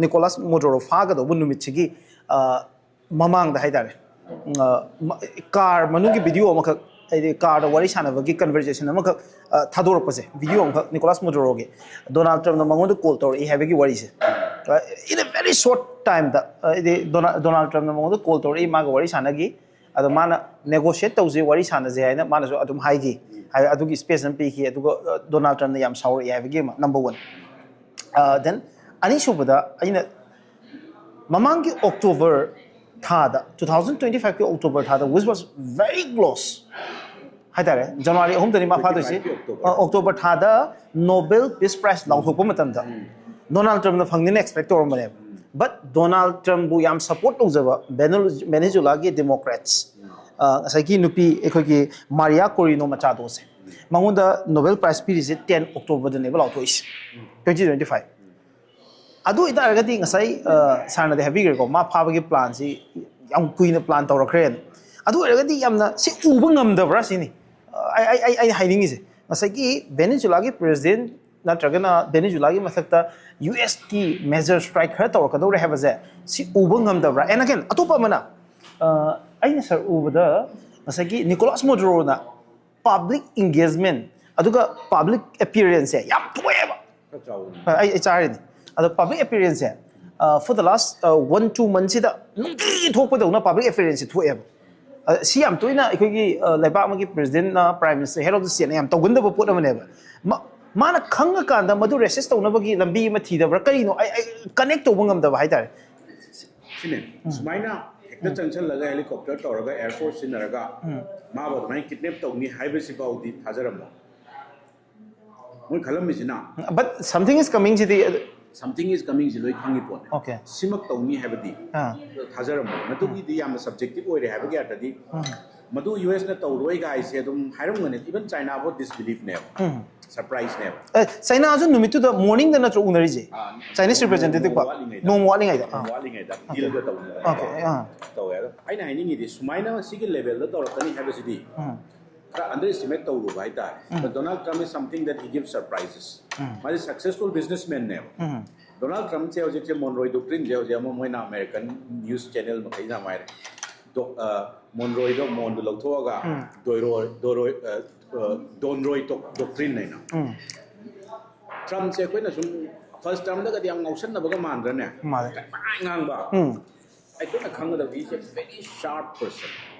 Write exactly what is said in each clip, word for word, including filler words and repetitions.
ꯅꯤꯀꯣꯂꯥꯁ ꯃꯣꯗꯣꯔꯣ ꯐꯥꯒꯗꯧꯕ ꯅꯨꯃꯤꯠꯁꯤꯒꯤ ꯑ, ꯃꯃꯥꯡꯗ ꯍꯥꯏꯇꯥꯔꯦ, ꯀꯥꯔ ꯃꯅꯨꯡꯒꯤ ꯚꯤꯗꯤꯑꯣ ꯑꯃꯈꯛ, ꯍꯥꯏꯗꯤ ꯀꯥꯔꯗ ꯋꯥꯔꯤ ꯁꯥꯟꯅꯕꯒꯤ ꯀꯟꯚꯔꯖꯦꯁꯟ ꯑꯃꯈꯛ ꯑ, ꯊꯥꯗꯣꯔꯛꯄꯁꯦ, ꯚꯤꯗꯤꯑꯣ ꯑꯃꯈꯛ ꯅꯤꯀꯣꯂꯥꯁ ꯃꯣꯗꯣꯔꯣꯒꯤ, ꯗꯣꯅꯥꯜꯗ ꯇ꯭ꯔꯝꯞꯅ ꯃꯉꯣꯟꯗ ꯀꯣꯜ ꯇꯧꯔꯛꯏ ꯍꯥꯏꯕꯒꯤ ꯋꯥꯔꯤꯁꯦ, ꯏꯟ ꯑ ꯚꯦꯔꯤ ꯁꯣꯔꯠ ꯇꯥꯏꯝꯗ ꯍꯥꯏꯗꯤ ꯗꯣꯅꯥꯜꯗ ꯇ꯭ꯔꯝꯞꯅ ꯃꯉꯣꯟꯗ ꯀꯣꯜ ꯇꯧꯔꯛꯏ, ꯃꯥꯒ ꯋꯥꯔꯤ ꯁꯥꯟꯅꯈꯤ꯫ ꯑꯗꯣ ꯃꯥꯅ ꯅꯦꯒꯣꯁꯤꯌꯦꯠ ꯇꯧꯁꯤ, ꯋꯥꯔꯤ ꯁꯥꯟꯅꯁꯦ ꯍꯥꯏꯅ ꯃꯥꯅꯁꯨ ꯑꯗꯨꯝ ꯍꯥꯏꯈꯤ, ꯍꯥꯏ ꯑꯗꯨꯒꯤ ꯁ꯭ꯄꯦꯁ ꯑꯃ ꯄꯤꯈꯤ꯫ ꯑꯗꯨꯒ ꯑ, ꯗꯣꯅꯥꯜꯗ ꯇ꯭ꯔꯝꯞꯅ ꯌꯥꯝ ꯁꯥꯎꯔꯛꯏ ꯍꯥꯏꯕꯒꯤ ꯑꯃ, ꯅꯝꯕꯔ ꯋꯥꯟ꯫ ꯗꯦꯟ ꯑꯅꯤꯁꯨꯕꯗ ꯑꯩꯅ ꯃꯃꯥꯡꯒꯤ ꯑꯣꯛꯇꯣꯕꯔ ꯊꯥꯗ, ꯇꯨ ꯊꯥꯎꯖꯟ ꯇ꯭ꯋꯦꯟꯇꯤ ꯐꯥꯏꯚꯀꯤ ꯑꯣꯛꯇꯣꯕꯔ ꯊꯥꯗ, which was very close ꯍꯥꯏꯇꯥꯔꯦ, ꯖꯅꯋꯥꯔꯤ ꯑꯍꯨꯝꯗꯅꯤ ꯃꯥ ꯐꯥꯗꯣꯏꯁꯤ꯫ ꯑ, ꯑꯣꯛꯇꯣꯕꯔ ꯊꯥꯗ ꯅꯣꯕꯦꯜ ꯄꯤꯁ ꯄ꯭ꯔꯥꯏꯖ ꯂꯥꯎꯊꯣꯛꯄ ꯃꯇꯝꯗ ꯗꯣꯅꯥꯜꯗ ꯇ꯭ꯔꯝꯞꯅ ꯐꯪꯅꯤꯅ ꯑꯦꯛꯁꯄꯦꯛ ꯇꯧꯔꯝꯕꯅꯦꯕ꯫ ꯕꯠ ꯗꯣꯅꯥꯜꯗ ꯇ꯭ꯔꯝꯞꯕꯨ ꯌꯥꯝ ꯁꯄꯣꯔꯠ ꯇꯧꯖꯕ ꯚꯦꯅꯨ- ꯚꯦꯅꯦꯖꯨꯂꯥꯒꯤ ꯗꯦꯃꯣꯀ꯭ꯔꯦꯠꯁ, ꯑ, ꯉꯁꯥꯏꯒꯤ ꯅꯨꯄꯤ ꯑꯩꯈꯣꯏꯒꯤ ꯃꯥꯔꯤꯌꯥ ꯀꯣꯔꯤꯅꯣ ꯃꯆꯥꯗꯣꯁꯦ, ꯃꯉꯣꯟꯗ ꯅꯣꯕꯦꯜ ꯄ꯭ꯔꯥꯏꯖ ꯄꯤꯔꯤꯁꯦ ꯇꯦꯟ ꯑꯣꯛꯇꯣꯕꯔꯗꯅꯦꯕ ꯂꯥꯎꯊꯣꯛꯏꯁꯦ, ꯇ꯭ꯋꯦꯟꯇꯤ ꯇ꯭ꯋꯦꯟꯇꯤ ꯐꯥꯏꯚ꯫ ꯑꯗꯨ ꯑꯣꯏꯇꯥꯔꯒꯗꯤ ꯉꯁꯥꯏ, ꯑ, ꯁꯥꯔꯅꯗꯤ ꯍꯥꯏꯕꯤꯈ꯭ꯔꯦꯀꯣ, ꯃꯥ ꯐꯥꯕꯒꯤ ꯄ꯭ꯂꯥꯟꯁꯤ ꯌꯥꯝ ꯀꯨꯏꯅ ꯄ꯭ꯂꯥꯟ ꯇꯧꯔꯛꯈ꯭ꯔꯦꯅ꯫ ꯑꯗꯨ ꯑꯣꯏꯔꯒꯗꯤ ꯌꯥꯝꯅ ꯁꯤ ꯎꯕ ꯉꯝꯗꯕ꯭ꯔꯥ ꯁꯤꯅꯤ, ꯑ, ꯑꯩ ꯑꯩ- ꯑꯩ- ꯑꯩꯅ ꯍꯥꯏꯅꯤꯡꯉꯤꯁꯦ꯫ ꯉꯁꯥꯏꯒꯤ ꯚꯦꯅꯦꯖꯨꯂꯥꯒꯤ ꯄ꯭ꯔꯦꯁꯤꯗꯦꯟ ꯅꯠꯇ꯭ꯔꯒꯅ ꯚꯦꯅꯦꯖꯨꯂꯥꯒꯤ ꯃꯊꯛꯇ ꯌꯨ ꯑꯦꯁꯀꯤ ꯃꯦꯖꯔ ꯁ꯭ꯇ꯭ꯔꯥꯏꯛ ꯈꯔ ꯇꯧꯔꯛꯀꯗꯧꯔꯦ ꯍꯥꯏꯕꯁꯦ ꯁꯤ ꯎꯕ ꯉꯝꯗꯕ꯭ꯔꯥ? ꯑꯦꯟ ꯑꯒꯦꯟ, ꯑꯇꯣꯞꯄ ꯑꯃꯅ, ꯑ, ꯑꯩꯅ ꯁꯥꯔ ꯎꯕꯗ ꯉꯁꯥꯏꯒꯤ ꯅꯤꯀꯣꯂꯥꯁ ꯃꯣꯗꯨꯔꯣꯅ ꯄꯕ꯭ꯂꯤꯛ ꯏꯟꯒꯦꯖꯃꯦꯟ ꯑꯗꯨꯒ ꯄꯕ꯭ꯂꯤꯛ ꯑꯦꯄꯤꯌꯔꯦꯟꯁꯁꯦ ꯌꯥꯝ ꯊꯣꯛꯑꯦꯕ꯫ ꯑꯩ ꯑꯩ ꯆꯥꯔꯤꯅꯤ꯫ ꯑꯗꯣ ꯄꯕ꯭ꯂꯤꯛ ꯑꯦꯄꯤꯌꯔꯦꯟꯁꯁꯦ, for the last one two monthꯁꯤꯗ ꯅꯨꯡꯇꯤꯒꯤ ꯊꯣꯛꯄꯗꯧꯅ ꯄꯕ꯭ꯂꯤꯛ ꯑꯦꯄꯤꯌꯔꯦꯟꯁꯁꯦ ꯊꯣꯛꯑꯦꯕ꯫ ꯑ, ꯁꯤ ꯌꯥꯝ ꯇꯣꯏꯅ ꯑꯩꯈꯣꯏꯒꯤ, ꯑ, ꯂꯩꯕꯥꯛ ꯑꯃꯒꯤ ꯄ꯭ꯔꯦꯁꯤꯗꯦꯟꯠꯅ, prime minister, head of the ꯁ꯭ꯇꯦꯠꯅ ꯌꯥꯝ ꯇꯧꯒꯟꯗꯕ ꯄꯣꯠ ꯑꯃꯅꯦꯕ꯫ ꯃꯥ- ꯃꯥꯅ ꯈꯪꯉꯀꯥꯟꯗ ꯃꯗꯨ ꯔꯦꯁꯤꯁ ꯇꯧꯅꯕꯒꯤ ꯂꯝꯕꯤ ꯑꯃ ꯊꯤꯗꯕ꯭ꯔꯥ, ꯀꯔꯤꯅꯣ, ꯑꯩ ꯑꯩ ꯀꯅꯦꯛ ꯇꯧꯕ ꯉꯝꯗꯕ ꯍꯥꯏꯇꯥꯔꯦ꯫ ꯁꯤꯅꯦ, ꯁꯨꯃꯥꯏꯅ ꯍꯦꯛꯇ ꯆꯪꯁꯜꯂꯒ ꯍꯦꯂꯤꯀꯣꯞꯇꯔ ꯇꯧꯔꯒ, ꯑꯦꯌꯔ ꯐꯣꯔꯁ ꯁꯤꯖꯤꯟꯅꯔꯒ ꯃꯥꯕꯨ ꯑꯗꯨꯃꯥꯏꯅ ꯀꯤꯗꯅꯦꯞ ꯇꯧꯅꯤ ꯍꯥꯏꯕꯁꯤꯐꯥꯎꯗꯤ ꯊꯥꯖꯔꯝꯃꯣ꯫ ꯃꯣꯏ ꯈꯜꯂꯝꯃꯤꯁꯤꯅ But something is coming ꯁꯤꯗꯤ, ꯁꯝꯊꯤꯡ ꯏꯁ ꯀꯃꯤꯡꯁꯤ ꯂꯣꯏ ꯈꯪꯉꯤ ꯄꯣꯠꯅꯦ꯫ Okay. ꯁꯤꯃꯛ ꯇꯧꯅꯤ ꯍꯥꯏꯕꯗꯤ ꯑꯥ. ꯊꯥꯖꯔꯝꯃꯣ꯫ ꯃꯗꯨꯒꯤꯗꯤ ꯌꯥꯝꯅ ꯁꯕꯖꯦꯛꯇꯤꯚ ꯑꯣꯏꯔꯦ ꯍꯥꯏꯕꯒꯤ ꯑꯥꯔꯊꯗꯤ, ꯃꯗꯨ ꯌꯨ ꯑꯦꯁꯅ ꯇꯧꯔꯣꯏ ꯒꯥꯏꯁꯦ ꯑꯗꯨꯝ ꯍꯥꯏꯔꯝꯒꯅꯤ꯫ ꯏꯚꯟ ꯆꯥꯏꯅꯥꯐꯥꯎ ꯗꯤꯁꯕꯤꯂꯤꯐꯅꯦꯕ, ꯁꯔꯄ꯭ꯔꯥꯏꯖꯅꯦꯕ꯫ ꯑꯦ, ꯆꯥꯏꯅꯥꯁꯨ ꯅꯨꯃꯤꯠꯇꯨꯗ ꯃꯣꯔꯅꯤꯡꯗ ꯅꯠꯇ꯭ꯔꯣ ꯎꯅꯔꯤꯁꯦ? ꯑꯥ, ꯆꯥꯏꯅꯤꯁ ꯔꯤꯄ꯭ꯔꯦꯖꯦꯟꯇꯦꯇꯤꯚ ꯀꯣ? ꯅꯣꯡꯃ ꯋꯥꯠꯂꯤꯉꯩꯗ꯫ ꯅꯣꯡꯃ ꯋꯥꯠꯂꯤꯉꯩꯗ꯫ ꯑꯥ. ꯅꯣꯡꯃ ꯋꯥꯠꯂꯤꯉꯩꯗ ꯗꯤꯜꯒ ꯇꯧꯅꯗꯅ Okay, ꯑꯥ. ꯇꯧꯋꯦ꯫ ꯑꯗꯣ ꯑꯩꯅ ꯍꯥꯏꯅꯤꯡꯉꯤꯗꯤ, ꯁꯨꯃꯥꯏꯅ ꯁꯤꯒꯤ ꯂꯦꯚꯦꯜꯗ ꯇꯧꯔꯛꯀꯅꯤ ꯍꯥꯏꯕꯁꯤꯗꯤ ꯈꯔ ꯑꯟꯗꯔ ꯑꯦꯁꯇꯤꯃꯦꯠ ꯇꯧꯔꯨꯕ ꯍꯥꯏꯇꯥꯔꯦ꯫ But Donald Trump is something that he gives surprises. ꯃꯥꯗꯤ ꯁꯛꯁꯦꯁꯐꯨꯜ ꯕꯤꯖꯤꯅꯦꯁꯃꯦꯟꯅꯦꯕ꯫ ꯗꯣꯅꯥꯜꯗ ꯇ꯭ꯔꯝꯞꯁꯦ ꯍꯧꯖꯤꯛꯁꯦ ꯃꯣꯟꯔꯣꯏ ꯗꯣꯛꯇ꯭ꯔꯤꯟꯁꯦ ꯍꯧꯖꯤꯛ ꯑꯃ ꯃꯣꯏꯅ ꯑꯃꯦꯔꯤꯀꯟ ꯅ꯭ꯌꯨꯁ ꯆꯦꯅꯦꯜ ꯃꯈꯩꯅ ꯍꯥꯏꯔꯦ, ꯗꯣ- ꯑ, ꯃꯣꯟꯔꯣꯏꯗꯣ, ꯃꯣꯟꯗꯣ ꯂꯧꯊꯣꯛꯑꯒ ꯎꯝ. ꯗꯣꯏꯔꯣꯏ ꯗꯣꯔꯣꯏ ꯑ, ꯑ, ꯗꯣꯟꯔꯣꯏ ꯗꯣꯛ- ꯗꯣꯛꯇ꯭ꯔꯤꯟ ꯍꯥꯏꯅ꯫ ꯎꯝ. ꯇ꯭ꯔꯝꯞꯁꯦ ꯑꯩꯈꯣꯏꯅ ꯁꯨꯝ ꯐꯥꯔꯁ ꯇꯔꯝꯗꯒꯗꯤ ꯌꯥꯝ ꯉꯥꯎꯁꯟꯅꯕꯒ ꯃꯥꯟꯗ꯭ꯔꯅꯦ? ꯃꯥꯜꯂꯦ. ꯀꯃꯥꯏ ꯉꯥꯡꯕ? ꯎꯝ. ꯑꯩꯈꯣꯏꯅ ꯈꯪꯒꯗꯕꯗꯤ he's a very sharp person.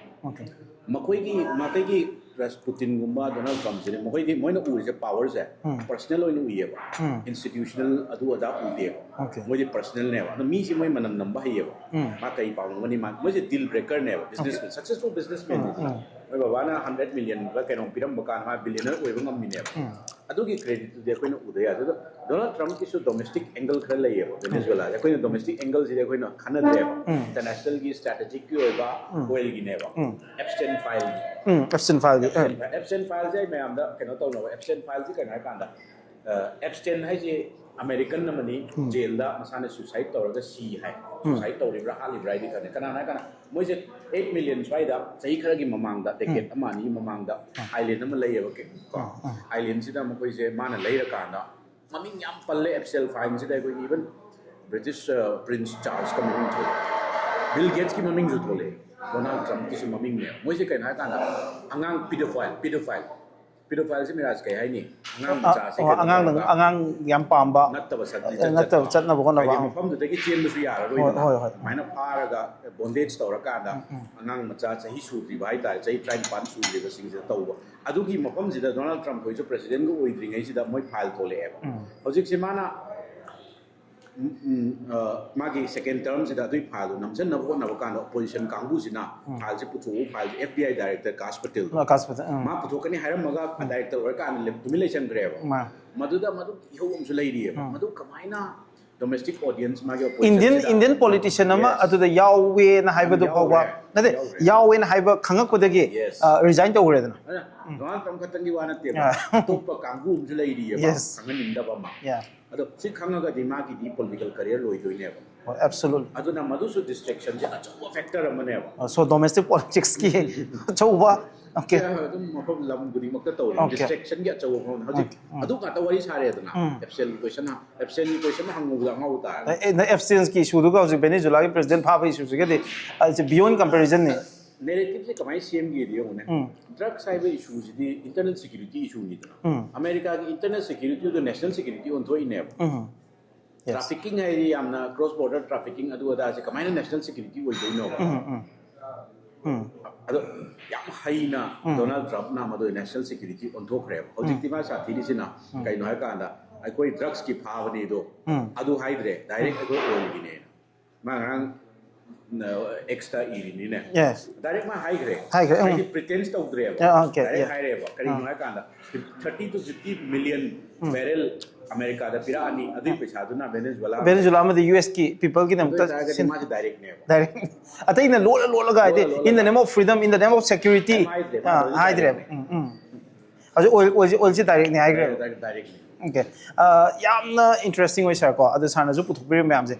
Okay. ꯃꯈꯣꯏꯒꯤ ꯃꯈꯣꯏꯒꯤ ꯔꯥꯁꯄꯨꯇꯤꯟꯒꯨꯝꯕ ꯗꯣꯅꯥꯜꯗ ꯇ꯭ꯔꯝꯞꯁꯤꯗꯤ ꯃꯈꯣꯏꯗꯤ ꯃꯣꯏꯅ ꯎꯔꯤꯁꯦ ꯄꯥꯋꯔꯁꯦ ꯎꯝ. ꯄꯔꯁꯅꯦꯜ ꯑꯣꯏꯅ ꯎꯏꯌꯦꯕ꯫ ꯎꯝ. ꯏꯟꯁꯇꯤꯇ꯭ꯌꯨꯁꯅꯦꯜ ꯑꯗꯨ ꯑꯗꯥ ꯎꯗꯦꯕ꯫ Okay. ꯃꯣꯏꯗꯤ ꯄꯔꯁꯅꯦꯜꯅꯦꯕ꯫ ꯑꯗꯣ ꯃꯤꯁꯤ ꯃꯣꯏ ꯃꯅꯝ ꯅꯝꯕ ꯍꯩꯌꯦꯕ꯫ ꯎꯝ. ꯃꯥ ꯀꯩ ꯄꯥꯝꯃꯝꯒꯅꯤ? ꯃꯥ ꯃꯣꯏꯁꯦ ꯗꯤꯜ ꯕ꯭ꯔꯦꯀꯔꯅꯦꯕ꯫ Business successful businessman. Um, um. ꯃꯣꯏ ꯕꯕꯥꯅ ꯍꯟꯗ꯭ꯔꯦꯠ ꯃꯤꯂꯤꯌꯟꯒ ꯀꯩꯅꯣ ꯄꯤꯔꯝꯕ ꯀꯥꯟꯗ ꯃꯥ ꯕꯤꯂꯤꯌꯅꯔ ꯑꯣꯏꯕ ꯉꯝꯃꯤꯅꯦꯕ꯫ ꯎꯝ. ꯑꯗꯨꯒꯤ ꯀ꯭ꯔꯦꯗꯤꯠꯇꯨꯗꯤ ꯑꯩꯈꯣꯏꯅ ꯎꯗ ꯌꯥꯗꯦ꯫ ꯑꯗꯣ ꯗꯣꯅꯥꯜꯗ ꯇ꯭ꯔꯝꯞꯀꯤꯁꯨ ꯗꯣꯃꯦꯁꯇꯤꯛ ꯑꯦꯡꯒꯜ ꯈꯔ ꯂꯩꯌꯦꯕ ꯚꯦꯅꯦꯖꯨꯋꯦꯂꯥꯁꯦ꯫ ꯑꯩꯈꯣꯏꯅ ꯗꯣꯃꯦꯁꯇꯤꯛ ꯑꯦꯡꯒꯜꯁꯤꯗꯤ ꯑꯩꯈꯣꯏꯅ ꯈꯟꯅꯗ꯭ꯔꯦꯕ꯫ ꯎꯝ. ꯏꯟꯇꯔꯅꯦꯁꯅꯦꯜꯒꯤ ꯏꯁꯇ꯭ꯔꯦꯇꯦꯖꯤꯛꯀꯤ ꯑꯣꯏꯕ ꯎꯝ. ꯑꯣꯏꯜꯒꯤꯅꯦꯕ꯫ ꯎꯝ. ꯑꯦꯞꯁꯇꯦꯟ ꯐꯥꯏꯜꯒꯤ꯫ ꯎꯝ. ꯑꯦꯞꯁꯇꯦꯟ ꯐꯥꯏꯜꯒꯤ. ꯑ. ꯑꯦꯞꯁꯇꯦꯟ ꯐꯥꯏꯜꯁꯦ ꯑꯩ ꯃꯌꯥꯝꯗ ꯀꯩꯅꯣ ꯇꯧꯅꯕ, ꯑꯦꯞꯁꯇꯦꯟ ꯐꯥꯏꯜꯁꯦ ꯀꯩꯅꯣ ꯍꯥꯏꯔꯀꯥꯟꯗ, ꯑꯦꯞꯁꯇꯦꯟ ꯍꯥꯏꯁꯦ ꯑꯃꯦꯔꯤꯀꯟ ꯑꯃꯅꯤ, ꯎꯝ. ꯖꯦꯜꯗ ꯃꯁꯥꯅ ꯁꯨꯏꯁꯥꯏꯠ ꯇꯧꯔꯒ ꯁꯤ ꯍꯥꯏ꯫ ꯎꯝ. ꯁꯨꯏꯁꯥꯏꯠ ꯇꯧꯔꯤꯕ꯭ꯔꯥ ꯍꯥꯠꯂꯤꯕ꯭ꯔꯥ ꯍꯥꯏꯗꯤ ꯈꯪꯗꯦ꯫ ꯀꯅꯥꯅ ꯍꯥꯏꯔ ꯀꯥꯟꯗ ꯃꯣꯏꯁꯦ ꯑꯩꯠ ꯃꯤꯂꯤꯌꯟ ꯁ꯭ꯋꯥꯏꯗ ꯆꯍꯤ ꯈꯔꯒꯤ ꯃꯃꯥꯡꯗ, ꯗꯦꯀꯦꯠ ꯑꯃ ꯑꯅꯤꯒꯤ ꯃꯃꯥꯡꯗ ꯑꯥꯏꯂꯦꯟ ꯑꯃ ꯂꯩꯌꯦꯕ꯫ ꯀꯣ, ꯑꯥ, ꯑꯥ. ꯑꯥꯏꯂꯦꯟꯁꯤꯗ ꯃꯈꯣꯏꯁꯦ ꯃꯥꯅ ꯂꯩꯔꯀꯥꯟꯗ ꯃꯃꯤꯡ ꯌꯥꯝ ꯄꯜꯂꯦ꯫ ꯑꯦꯞꯁꯇꯦꯟ ꯐꯥꯏꯜꯁꯤꯗ ꯑꯩꯈꯣꯏꯒꯤ ꯏꯚꯟ ꯕ꯭ꯔꯤꯇꯤꯁ ꯄ꯭ꯔꯤꯟꯁ ꯆꯥꯔꯜꯁꯀ ꯃꯃꯤꯡ ꯊꯣꯛꯂꯛꯑꯦ, ꯕꯤꯜ ꯒꯦꯠꯁꯀꯤ ꯃꯃꯤꯡꯁꯨ ꯊꯣꯛꯂꯛꯑꯦ, ꯗꯣꯅꯥꯜꯗ ꯇ꯭ꯔꯝꯞꯀꯤꯁꯨ ꯃꯃꯤꯡꯅꯦ꯫ ꯃꯣꯏꯁꯦ ꯀꯩꯅꯣ ꯍꯥꯏꯔꯀꯥꯟꯗ ꯑꯉꯥꯡ ꯄꯤꯗꯣꯐꯥꯏꯜ, ꯄꯤꯗꯣꯐꯥꯏꯜ, ꯄꯤꯗꯣꯐꯥꯏꯜꯁꯦ ꯃꯤꯔꯥꯖ ꯀꯩ ꯍꯥꯏꯅꯤ? ꯑꯉꯥꯡ ꯃꯆꯥꯁꯦ ꯑ, ꯀꯩꯅꯣ ꯑꯉꯥꯡ ꯇꯧꯔꯒ ꯑꯉꯥꯡ ꯌꯥꯝ ꯄꯥꯝꯕ ꯅꯠꯇꯕ ꯁꯛ- ꯑ, ꯂꯤꯆꯠ ꯅꯠꯇꯕ ꯆꯠꯄ꯫ ꯆꯠꯅꯕ ꯍꯣꯠꯅꯕ ꯍꯥꯏꯗꯤ ꯑꯥ. ꯃꯐꯝꯗꯨꯗꯒꯤ ꯆꯦꯟꯕꯁꯨ ꯌꯥꯔꯔꯣꯏꯗꯅ꯫ ꯍꯣꯏ, ꯍꯣꯏ, ꯍꯣꯏ. ꯑꯗꯨꯃꯥꯏꯅ ꯐꯥꯔꯒ ꯕꯣꯟꯗꯦꯖ ꯇꯧꯔꯀꯥꯟꯗ ꯎꯝ. ꯑꯉꯥꯡ ꯃꯆꯥ ꯆꯍꯤ ꯁꯨꯗ꯭ꯔꯤꯕ ꯍꯥꯏꯇꯥꯔꯦ, ꯆꯍꯤ ꯇꯔꯥꯅꯤꯄꯥꯟ ꯁꯨꯗ꯭ꯔꯤꯕꯁꯤꯡꯁꯤꯗ ꯇꯧꯕ꯫ ꯑꯗꯨꯒꯤ ꯃꯐꯝꯁꯤꯗ ꯗꯣꯅꯥꯜꯗ ꯇ꯭ꯔꯝꯞ ꯍꯣꯏꯁꯨ ꯄ꯭ꯔꯦꯁꯤꯗꯦꯟꯒ ꯑꯣꯏꯗ꯭ꯔꯤꯉꯩꯁꯤꯗ ꯃꯣꯏ ꯐꯥꯏꯜ ꯊꯣꯛꯂꯛꯑꯦꯕ꯫ ꯎꯝ. ꯍꯧꯖꯤꯛꯁꯦ ꯃꯥꯅ ꯎꯝ, ꯎꯝ, ꯑ, ꯃꯥꯒꯤ ꯁꯦꯀꯦꯟ ꯇꯔꯝꯁꯤꯗ ꯑꯗꯨꯒꯤ ꯐꯥꯏꯜꯗꯣ ꯅꯝꯁꯤꯟꯅꯕ ꯍꯣꯠꯅꯕ ꯀꯥꯟꯗ ꯑꯣꯄꯣꯖꯤꯁꯟ ꯀꯥꯡꯕꯨꯁꯤꯅ ꯎꯝ. ꯐꯥꯏꯜꯁꯦ ꯄꯨꯊꯣꯛꯎ, ꯐꯥꯏꯜꯁꯦ ꯑꯦꯐ ꯕꯤ ꯑꯥꯏ ꯗꯥꯏꯔꯦꯛꯇꯔ ꯀꯥꯁ ꯄꯇꯦꯜ, ꯑ, ꯀꯥꯁ ꯄꯇꯦꯜ, ꯎꯝ. ꯃꯥ ꯄꯨꯊꯣꯛꯀꯅꯤ ꯍꯥꯏꯔꯝꯃꯒ ꯗꯥꯏꯔꯦꯛꯇꯔ ꯑꯣꯏꯔꯀꯥꯟꯗ ꯂꯦꯞ- ꯇꯨꯃꯤꯟ ꯂꯩꯁꯟꯈ꯭ꯔꯦꯕ꯫ ꯃꯥ. ꯃꯗꯨꯗ ꯃꯗꯨ ꯏꯍꯧ ꯑꯃꯁꯨ ꯂꯩꯔꯤꯑꯕ꯫ ꯎꯝ. ꯃꯗꯨ ꯀꯃꯥꯏꯅ ꯗꯣꯃꯦꯁꯇꯤꯛ ꯑꯣꯗꯤꯌꯟꯁ ꯃꯥꯒꯤ ꯏꯟꯗꯤꯌꯟ ꯑꯣꯄꯣꯖꯤꯁꯟꯁꯤꯗ ꯏꯟꯗꯤꯌꯟ ꯄꯣꯂꯤꯇꯤꯁꯤꯌꯟ ꯑꯃ Yes. ꯑꯗꯨꯗ ꯌꯥꯎꯋꯦꯅ ꯍꯥꯏꯕꯗꯨ ꯌꯥꯎꯔꯦ, ꯐꯥꯎꯕ ꯅꯠꯇꯦ, ꯌꯥꯎꯔꯦ. ꯌꯥꯎꯋꯦꯅ ꯍꯥꯏꯕ ꯈꯪꯉꯛꯄꯗꯒꯤ Yes. ꯔꯤꯖꯥꯏꯟ ꯇꯧꯈ꯭ꯔꯦꯗꯅ. ꯑꯗꯨꯅ ꯗꯣꯅꯥꯜꯗ ꯇ꯭ꯔꯝꯞ ꯈꯛꯇꯪꯒꯤ ꯋꯥ ꯅꯠꯇꯦꯕ꯫ ꯑꯥ. ꯑꯇꯣꯞꯄ ꯀꯥꯡꯕꯨ ꯑꯃꯁꯨ ꯂꯩꯔꯤꯑꯕ Yes. ꯈꯪꯍꯟꯅꯤꯡꯗꯕ ꯑꯃ꯫ Yeah. ꯑꯗꯣ ꯁꯤ ꯈꯪꯉꯒꯗꯤ ꯃꯥꯒꯤꯗꯤ ꯄꯣꯂꯤꯇꯤꯀꯦꯜ ꯀꯦꯔꯤꯌꯔ ꯂꯣꯏꯗꯣꯏꯅꯦꯕ꯫ ꯑꯦꯞꯁꯣꯂꯨꯠ. ꯑꯗꯨꯅ ꯃꯗꯨꯁꯨ ꯗꯤꯁꯇ꯭ꯔꯦꯛꯁꯟꯁꯦ ꯑꯆꯧꯕ ꯐꯦꯛꯇꯔ ꯑꯃꯅꯦꯕ꯫ ꯁꯣ ꯗꯣꯃꯦꯁꯇꯤꯛ ꯄꯣꯂꯤꯇꯤꯛꯁꯀꯤ ꯑꯆꯧꯕ Okay. ꯑꯗꯨꯝ ꯃꯐꯝ ꯂꯝ ꯈꯨꯗꯤꯡꯃꯛꯇ ꯇꯧꯔꯤ Okay. Distractionꯒꯤ ꯑꯆꯧꯕ ꯃꯐꯝ ꯍꯧꯖꯤꯛ ꯑꯗꯨ ꯉꯥꯛꯇ ꯋꯥꯔꯤ ꯁꯥꯔꯦꯗꯅ Abstentꯒꯤ question Abstentꯒꯤ question ꯍꯪꯉꯨꯕꯗ ꯑꯉꯥꯎꯕ ꯇꯥꯔꯦ ꯑꯦ, ꯅ Abstentꯒꯤ issueꯗꯨꯒ ꯍꯧꯖꯤꯛ Venezuelaꯒꯤ president ꯐꯥꯕ issueꯁꯤꯒꯗꯤ ꯑꯁꯤ beyond comparisonꯅꯤ. Narrativeꯁꯦ ꯀꯃꯥꯏꯅ ꯁꯦꯝꯒꯦꯗꯤ ꯌꯦꯡꯉꯨꯅꯦ Drugs ꯍꯥꯏꯕ issueꯁꯤꯗꯤ internal security issueꯅꯤꯗꯅ Americaꯒꯤ internal securityꯗꯣ national security ꯑꯣꯟꯊꯣꯛꯏꯅꯦꯕ Yes. Trafficking ꯍꯥꯏꯗꯤ ꯌꯥꯝꯅ cross border trafficking ꯑꯗꯨ ꯑꯗꯥꯁꯦ ꯀꯃꯥꯏꯅ national security ꯑꯣꯏꯗꯣꯏꯅꯣꯕ ꯎꯝ. ꯑꯗꯣ ꯌꯥꯝ ꯍꯩꯅ Donald Trumpꯅ ꯃꯗꯨ national security ꯑꯣꯟꯊꯣꯛꯈ꯭ꯔꯦꯕ ꯍꯧꯖꯤꯛꯇꯤ ꯃꯥ ꯁꯥꯊꯤꯔꯤꯁꯤꯅ ꯀꯩꯅꯣ ꯍꯥꯏꯀꯥꯟꯗ ꯑꯩꯈꯣꯏ drugsꯀꯤ ꯐꯥꯕꯅꯤꯗꯣ ꯎꯝ. ꯑꯗꯨ ꯍꯥꯏꯗ꯭ꯔꯦ direct ꯑꯩꯈꯣꯏ oilꯒꯤꯅꯦꯅ ꯃꯥ ꯉꯔꯥꯡ Xꯇ ꯏꯔꯤꯅꯤꯅꯦ Yes. Direct ꯃꯥ ꯍꯥꯏꯈ꯭ꯔꯦ ꯍꯥꯏꯈ꯭ꯔꯦ, ꯎꯝ. ꯍꯥꯏꯗꯤ pretense ꯇꯧꯗ꯭ꯔꯦꯕ Yeah, okay, Direct yeah. ꯍꯥꯏꯔꯦꯕ ꯀꯔꯤꯒꯤꯅꯣ ꯍꯥꯏꯀꯥꯟꯗ thirty to fifty million barrel Americaꯗ ꯄꯤꯔꯛꯑꯅꯤ ꯑꯗꯨꯒꯤ ꯄꯩꯁꯥꯗꯨꯅ Venezuela Venezuela ꯑꯃꯗꯤ USꯀꯤ peopleꯒꯤꯗꯃꯛꯇ ꯑꯗꯨ ꯑꯣꯏꯇꯥꯔꯒꯗꯤ ꯃꯥꯁꯦ directꯅꯦꯕ Direct. ꯑꯇꯩꯅ ꯂꯣꯜꯂ ꯂꯣꯜꯂꯒ ꯍꯥꯏꯗꯤ ꯂꯣꯜꯂ ꯂꯣꯜꯂꯒ. In the name of freedom, in the name of security. ꯍꯥꯏꯗ꯭ꯔꯦꯕ, ꯑꯥ, ꯃꯥꯅ ꯍꯥꯏꯗ꯭ꯔꯦꯕ. directꯅꯦ. ꯎꯝ, ꯎꯝ. ꯍꯧꯖꯤꯛ oil, oilꯁꯤ, oilꯁꯤ directꯅꯤ ꯍꯥꯏꯈ꯭ꯔꯦꯕ. Directꯅꯦ. Okay. ꯑ, ꯌꯥꯝꯅ interesting ꯑꯣꯏ, sir, ꯀꯣ, ꯑꯗꯨ sirꯅꯁꯨ ꯄꯨꯊꯣꯛꯄꯤꯔꯤꯕ ꯃꯌꯥꯝꯁꯦ.